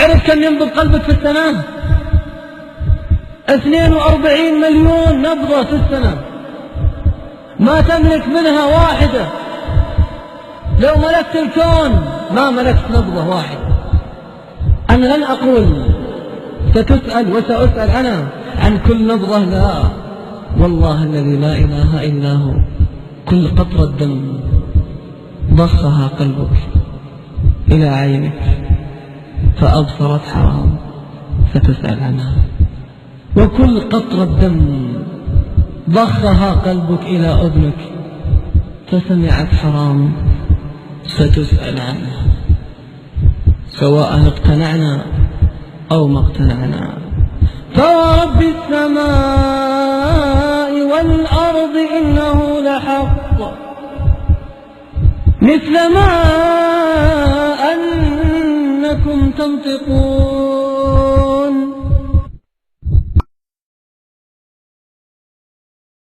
تعرف كم ينبض قلبك في السنة؟ 42 مليون نبضة في السنة، ما تملك منها واحدة. لو ملكت الكون ما ملكت نبضة واحدة. أنا لن أقول ستسأل وسأسأل أنا عن كل نبضة، لا والله الذي لا إله إلا هو، كل قطرة دم ضخها قلبك إلى عينك فأبصرت حرام ستسأل عنها، وكل قطرة دم ضخها قلبك إلى أذنك فسمعت حرام ستسأل عنها، سواء اقتنعنا أو ما اقتنعنا. فورب السماء والأرض إنه لحق مثل ما أنكم تنطقون.